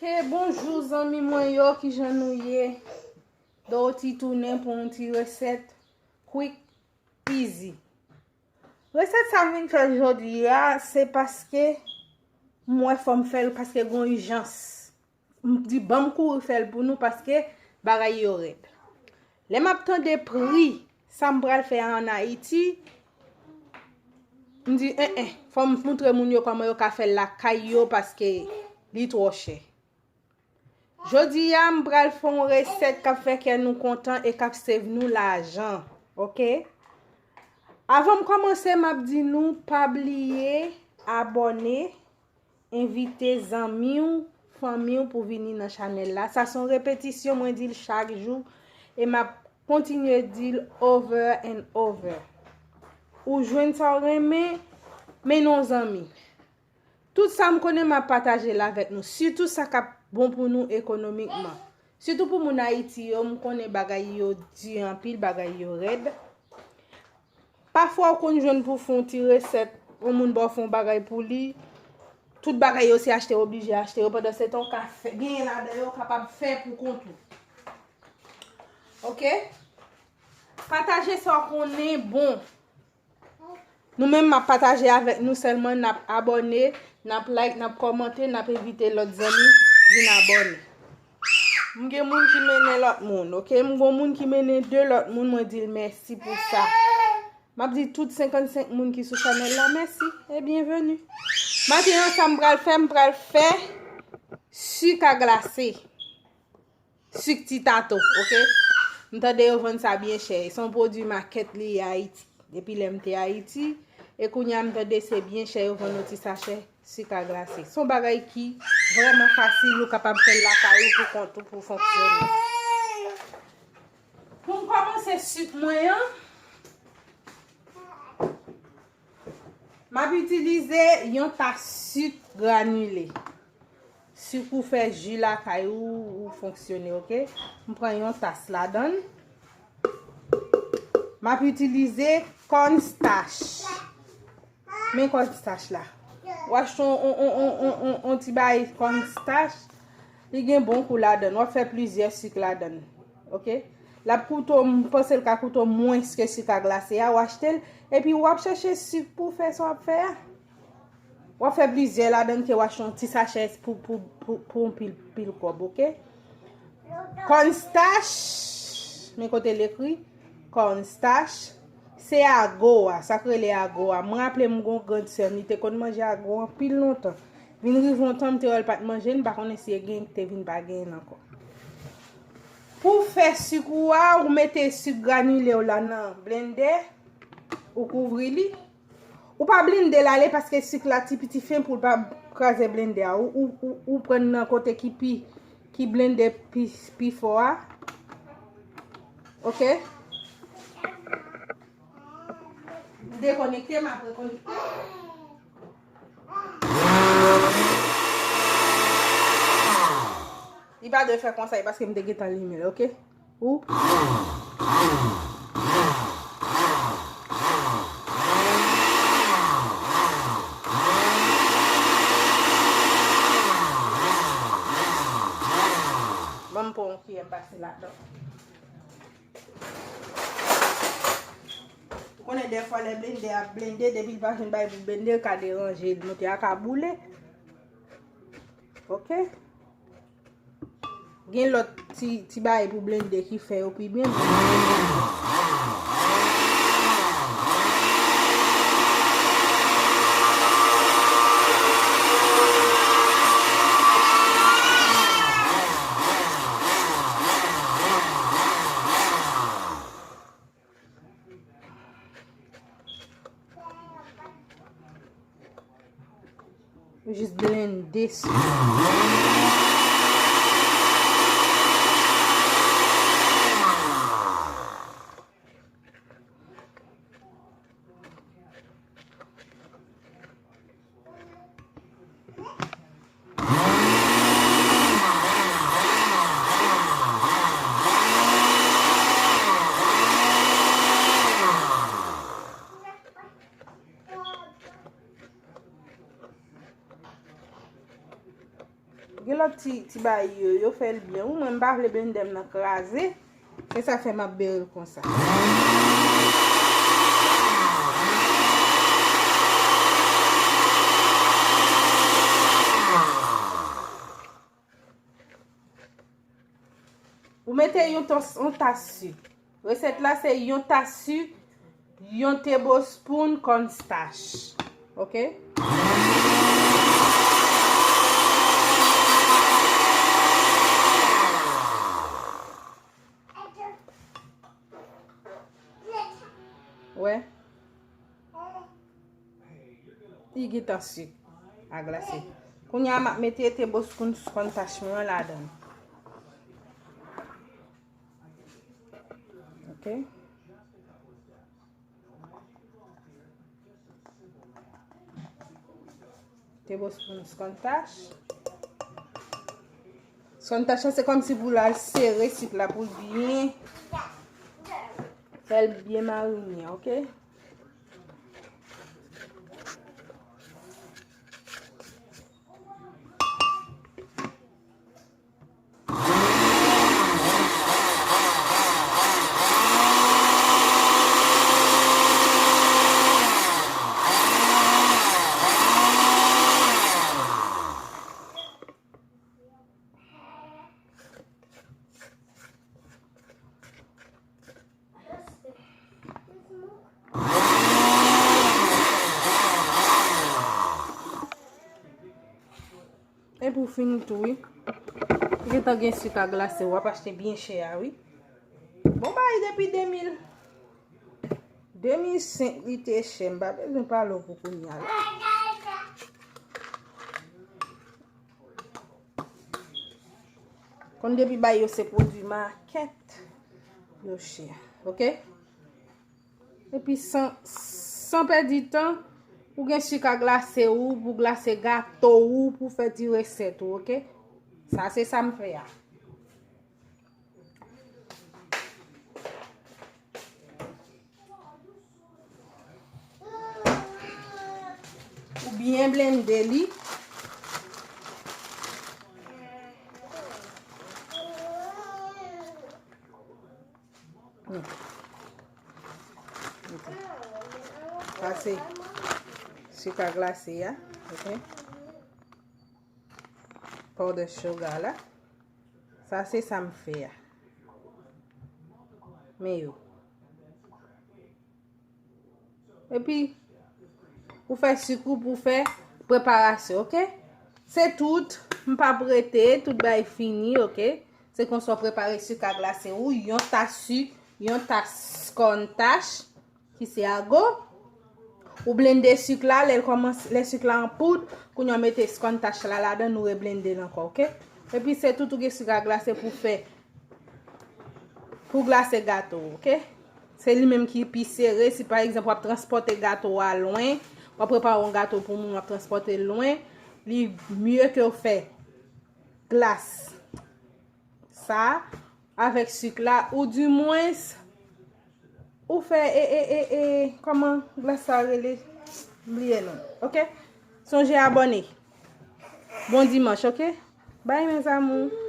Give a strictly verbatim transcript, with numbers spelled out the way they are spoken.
Ke bonjou zanmi mwen yo, kijan nou ye? Dorothy tounen pou yon ti resèt quick, easy. Resèt sa m vin fè l jodi a, se paske m wè fò m fè l paske gon ijans. M di ban m kouri fè l pou nou paske bagay yo rèd. Lè m ap tande pri sa m pral fè a ann Ayiti, m di en en, fò m moutre moun yo kòman yo ka fè l lakay yo paske li twò chè. Jodi a, m pral fè yon resèt k ap fè kè nou kontan e k ap save nou lajan, oke? Avan m kòmanse, m ap di nou pa bliye abòne, envite zanmi w, fanmi w pou vini nan chanèl la. Sa se yon repetisyon, mwen di l chak jou e m ap kontinye di l over and over. Ou jwenn sa w renmen, mennen yon zanmi. Tout sa m konnen m ap pataje l avèk nou, sitou sa k ap bon pou nou ekonomikman. Sitou pou moun Ayiti yo, m konnen bagay yo di anpil, bagay yo rèd. Pafwa ou konn jwenn pou fè yon ti resèt, yon moun ba w fè yon bagay pou li, tout bagay yo se achte, oblije achte yo, pandan se tan ou ka fè, genyen ladan yo, ou kapab fè pou kont ou. Oke? Pataje sa w konnen bon. Nou menm, m ap pataje avèk nou sèlman, n ap abòne, n ap like, n ap kòmante, n ap envite lòt zanmi vin abòne. M gen moun ki mennen lòt moun, oke? M gon moun ki mennen de lòt moun, mwen di l mèsi pou sa. M ap di tout senkannsenk moun ki sou chanèl la mèsi e byenveni. Maten an, sa m pral fè, m pral fè sik a glase. Sik ti tato, oke? M tande yo vann sa byen chè. Se yon pwodui makèt li ye Ayiti. Depi lè m te Ayiti, e kounye a m tande se byen chè yo vann yon ti sachè sik a glase. Se yon bagay ki vrèman fasil, ou kapab fè l lakay ou pou kont ou pou fonksyone. Pou m kòmanse sik mwen an, m ap itilize yon tas sik granile. Sik ou fè ji lakay ou, ou fonksyone, oke? M pran yon tas ladan l. M ap itilize cornstarch. Men cornstarch la. Ou achte yon, yon, yon, yon, yon, yon ti bay cornstarch, li gen bon kou ladan l. W ap fè plizyè sik ladan l. Oke? L ap koute w, m panse l ka koute w mwens ke sik a glase a, ou achte l, epi w ap chèche sik pou w fè sa w ap fè a. W ap fè plizyè ladan l ke w achte yon ti sachè pou, pou, pou, pou yon pil, pil kòb, oke? Cornstarch, men kote l ekri, cornstarch, se ago a, sa k rele ago a. Mwen raple m gon grann sè m, li te konn manje ago anpil lontan. Vin rive yon tan, m te wè l pa t manje l, m pa konnen si e genyen ki te vin pa genyen l ankò. Pou w fè sik ou a, ou mete sik granile w la nan blendè, ou kouvri li. Ou pa blende l ale paske sik la ti piti fen pou l pa kraze blendè a. Ou, ou, ou, ou pran nan kote ki pi, ki blende pi, pi fò a. Oke? M dekonekte, m ap rekonekte. Li pa dwe fè konsa, e paske m te gentan limen l, oke? Ou. Ban m pran yon kiyè m pase ladan. Ou konnen dèfwa lè blendè ap blende, depi l pa jwenn bagay pou blende, l ka deranje l, moute a ka boule. Oke? Gen lòt ti, ti bagay pou blende ki fè yo pi byen. Ou jis blende sik. ti, ti bagay yo, yo fè l byen. Wi, mwen, m pa vle blendè m nan kraze. Se sa fè m ap bere l konsa. Ou mete yon tas, yon tas sik. Resèt la se yon tas sik, yon tablespoon kòn stach. Oke? Wè. Li gentan sik a glase. Kounye a, m ap mete tablespoon kòn stach mwen an ladan. Oke. Tablespoon kòn stach. Kòn stach la, se kòmsi pou l al sere sik la, pou l byen, fè l byen marine, oke? E pou fini tou, wi. Ou gentan gen sik a glase, w ap achte byen chè a, wi. Bon, bay depi de mil, de mil senk li te chè, m pa bezwen pale w pou kounye a la. Konn depi bay yo se pwodui makèt, yo chè, oke? Epi san, san pèdi tan, ou gen sik a glase ou, pou glase gato ou, pou fè ti resèt ou, oke? Sa se sa m fè a. Ou byen blende li. Hmm. Ok. Sa se sik a glase a, ok? Powder sugar la. Sa se sa m fè a. Men yo. Epi, ou fè sik ou pou fè preparasyon, ok? Se tout. M p ap rete, tout bagay fini, ok? Se konsa w prepare sik a glase ou, yon tas sik, yon tas kòn tach, ki se ago. Ou blende sik la, lè l kòmanse, lè sik la an poud, kounye a w mete kòn tach la ladan, ou reblende l ankò, ok? Epi se tout, ou gen sik a glase pou fè, pou glase gato, ok? Se li menm ki pi sere. Si pa egzanp w ap transpòte gato a lwen, w ap prepare yon gato pou moun, w ap transpòte l lwen, li mye ke w fè glas sa avèk sik la, oudimwens ou fè, e, e, e, e, kòman glas sa rele? M bliye non. Ok? Sonje abòne. Bon dimanch, ok? Bye, mes amours.